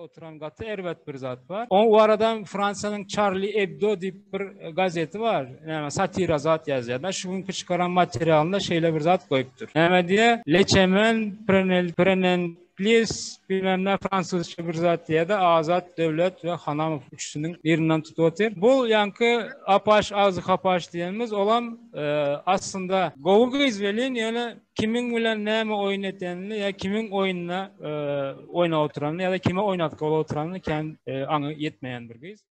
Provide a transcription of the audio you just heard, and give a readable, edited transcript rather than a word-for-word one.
oturan gaty erbet bir zat bar. O aradan Fransiýanyň Charlie Hebdo diýip bir gazeti bar. Näme satira zat ýazýar. Da şu günki çykaran materialynda şeýle bir zat goýupdyr. Näme diýýär? Leçemen prenel prenen plis bilmem ne fransuzça bir zat diýýär-de Azat, Döwlet we Hanamow üçüsiniň birinden tutup otyr. Bu ýaňky Apaş agzy kapaş diýenimiz olam aslynda gowy gyz welin ýöne kimiň bilen näme oýun edenini ýa kimiň oýnuna oýnap oturanyny ýa-da kime oýnatgy bolup oturanyny kän aňy ýetmeýän bir gyz.